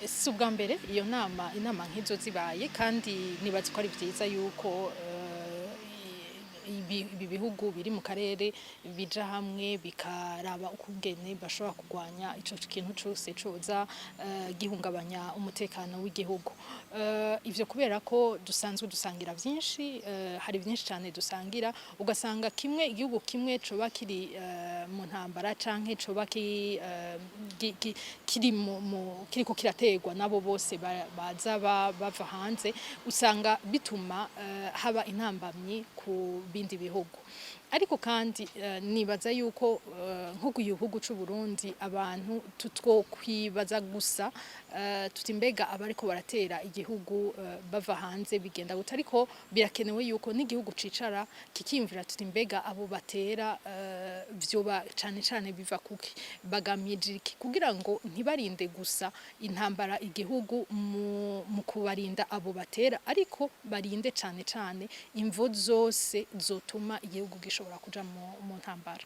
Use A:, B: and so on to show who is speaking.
A: Si ubwa mbere iyo nama, inama nk'izo zibaye, kandi nibaza ko ari vyiza yuko ibi bihugu biri mu karere bija hamwe bikaraba ukungene bashobora kurwanya ico kintu cose coza gihungabanya umutekano w'igihugu. Ivyo kubera ko dusanzwe dusangira vyinshi, hari vyinshi cane dusangira, ugasanga kimwe, igihugu kimwe coba kiri mu ntambara canke coba kiri kiriko kiraterwa nabo bose baza bava hanze, usanga bituma haba intambamyi ku bindi bihugu. Ariko kandi nibaza yuko nko ku gihugu c'u Burundi abantu tutwokwibaza gusa tuti: "Mbega abariko baratera igihugu bava hanze bigenda gute?" Ariko birakenewe yuko n'igihugu cicara kikiyumvira tuti: "Mbega abo batera vyoba cane cane biva kuki? Bagamije iki?" Kugira ngo ntibarinde gusa intambara igihugu mu kubarinda abo batera, ariko barinde cane cane imvo zose zotuma igihugu gishobora kuja mu ntambara.